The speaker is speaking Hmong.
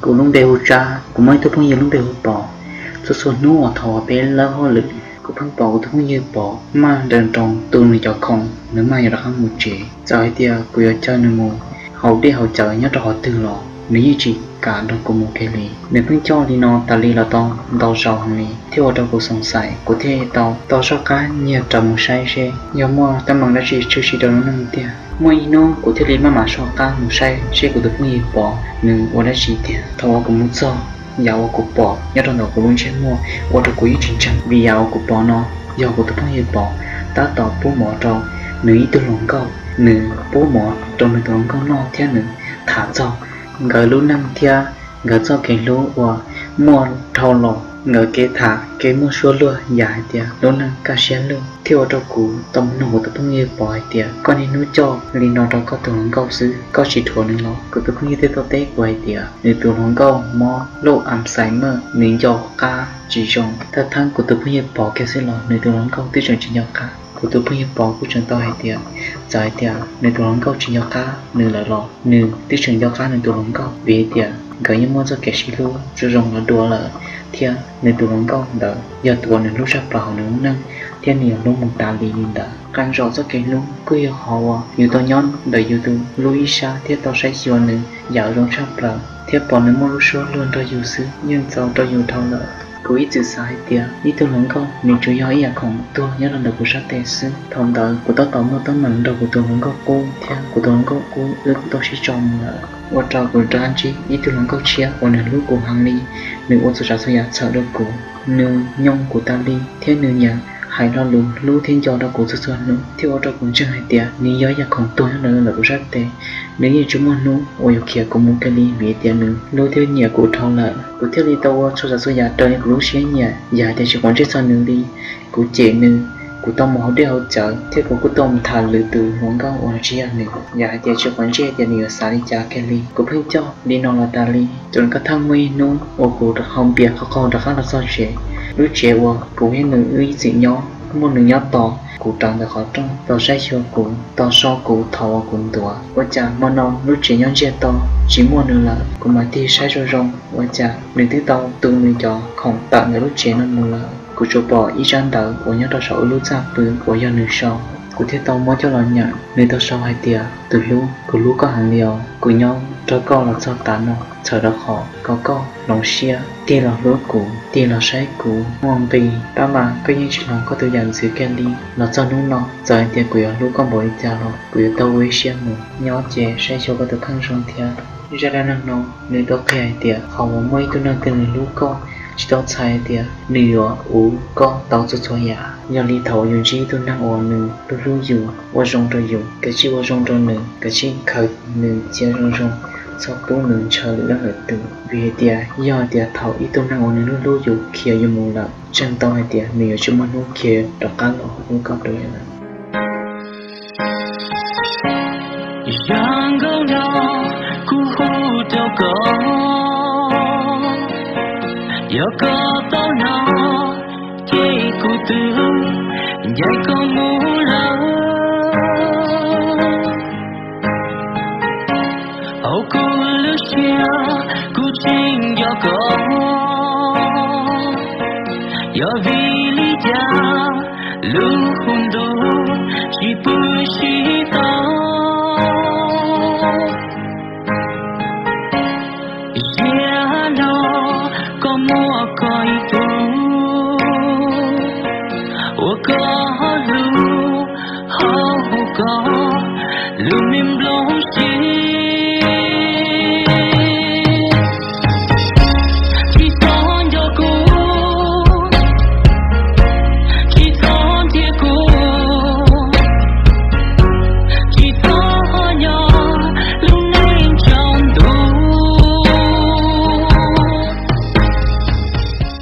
Kuv lub npe hu Tsab, kuv muaj ib tug phooj ywg lub npe hu Pov. Txhua txhua hnub uas thaum uas peb lawb hauj lwm, kuv pheej pom kuv tus phooj ywg Pov maj nrawm nroos tu nws cov khoom, nws maj yuav rov qab mus tsev. Txawm hais tias kuv yuav caw nws mus haus dej haus cawv nyob rau qhov twg los nws yeej tsis kam nrog kuv mus kiag li. Nws pheej coj li no tas li los tau ntau zaus heev li thiaj ua rau kuv xoom xaim, kuv thiaj tau tau soj qab nyiag rawv mus saib seb yog muaj teeb meem dab tsi tshwm sim rau lub neej tiag. Muaj ib hnub kuv thiaj li maj mam soj qab mus saib seb kuv tus phooj ywg Pov nws ua dab tsi tiag. Thaum uas kuv mus txog, yam uas kuv pom nyob rau ntawm kuv lub ntsej muag ua rau kuv yeej tsis ntseeg, vim yam uas kuv pom no yog kuv tus phooj ywg Pov tab tom pub mov rau nws ib tug hluas nkauj. Nws pub mov rau nws tus hluas nkauj noj thiab nws tham txog nkawd lub neej thiab nkawd txoj kev hlub uas muaj dhau los, nkawd kev tham kev muaj suab luag yam hais tias lub neej kaj siab lug, thiaj ua rau kuv tau mus nug kuv tus phooj ywg Pov hais tias, koj niaj hnub coj li no rau koj tus hluas nkauj xwb, koj tsis dhuav nws los? Kuv tus phooj ywg thiaj tau teb kuv hais tias nws tus hluas nkauj mob lub Alzheimer, nws nco qab tsis zoo. Thawj theeb kuv tus phooj ywg Pov kiag xwb los nws tus hluas nkauj twb tseem tsis nco qab. Kuv tus phooj ywg Pov kuj tseem tau hais tias, txawm hais tias nws tus hluas nkauj tsis nco qab nws lawm los nws twb tseem nco qab nws tus hluas nkauj, vim hais tias nkawd yeej muaj txoj kev sib hlub zoo zoo los dua lawm, thiab nws tus hluas nkauj ntawd yog tus uas nws hlub tshaj plaws hauv nws lub neej, thiab nws yuav hlub mus tas li li ntawd. Qee zaum txoj kev hlub kuj yog qhov uas yus tau nyob ntawm yus tus hlub ib sab thiab tau saib xyuas nws yam zoo tshaj plaws thiab pom nws muaj lub suab luag nrog yus xwb yeej txaus rau yus dhau lawm. Kuv ib txwm xav hais tias ib tug hluas nkauj nws tsuas yog ib yam khoom tuag nyob rau ntawm kuv sab tes xwb. Thaum ntawd kuv tab tom muaj teeb meem nrog kuv tus hluas nkauj qub thiab kuv tus hluas nkauj qub wb kuj tau sib tso mus lawm, ua rau kuv rov qab ntsib ib tug hluas nkauj tshiab uas nws hlub kuv heev li. Nws ua txhua tsav txhua yam txhawm rau kuv, nws nyoo kuv tas li thiab nws nyiam hais lo lus hlub thiab nco rau kuv txhua txhua hnub, thiaj ua rau kuv ntseeg hais tias nws yog ib yam khoom tuag nyob rau ntawm kuv sab tes. Nws yeej tsis muaj hnub uas yuav khiav kuv mus kiag li vim tias nws hlub thiab nyiam kuv dhau lawm. Kuv thiaj li tau ua txhua tsav txhua yam raws li kuv lub siab nyiam, yam hais tias tsis quav ntsej txog nws li. Kuv cem nws, kuv tau mus haus dej haus cawv thiab kuv kuj tau mus tham lwm tus hluas nkauj uas tsis yog nws, yam hais tias tsis quav ntsej tias nws yuav xav li cas kiag li. Kuv pheej coj li no los tas li, txawm koj theej muaj ib hnub uas kuv rov qab npias qhov qaug rov qab los txog tsev, lub tsev uas kuv thiab nws wb ib txwm nyob muaj nws nyob tos kuv rau ntawm qhov rooj, tos saib xyuas kuv, tos so kuv thaum uas kuv ntuav. Ua cas hmo no lub tsev nyob ntsiag to, tsis muaj nws lawm. Kuv mam tig saib zoo zoo, ua cas nws twb tau tu nws cov khoom tawm ntawm lub tsev no mus lawm. Kuv tsuas pom ib tsab ntawv uas nyob rau saum wb lub txaj pw uas yog nws sau, kuv thiaj tau muab coj los nyeem. Nws tau sau hais tias, tus hlub, kuv hlub koj heev li os. Kuv nyob nrog koj los txog tav no, txhawm rau qhov kom koj hloov siab tig los hlub kuv, tig los saib kuv. Muaj nqis, tab mas koj yeej tsis hloov koj tus yam ntxwv kiag li. Los txog hnub no, txawm hais tias kuv yuav hlub koj npaum li cas los kuv yuav tau ua ib siab mus nyob ces saib xyuas koj tus kheej zoo thiab. Zaj dab neeg no nws tau qhia hais tias qhov uas muaj ib tug neeg twg nws hlub koj, tsis tau txhais hais tias nws yuav uv koj tau txhua txhua yam. Yog li thaum uas yus ntsib ib tug neeg uas nws hlub hlub yus, ua zoo rau yus, kav tsij ua zoo rau nws, kav tsij khaws nws cia zoo zoo, txhob pub nws ntshaw lwm leej lwm tus. Vim hais tias yog hais tias thaum ib tug neeg uas nws hlub hlub yus khiav yus mus lawm, tseeb tau hais tias nws yuav tsis muaj hnub khiav rov qab los hlub koj dua li lawm. Yog nkauj no kuv hu rau koj, yog koj tau hnov ces kuv twb ncaim koj mus lawm. Hauv kuv lub siab kuv tseem nco koj, yog vim li cas lub hus ntuj tsis pw sib tau. Ziag no koj muaj koj ib tug, uas koj ho hlub ho hu koj, lub me nplooj siab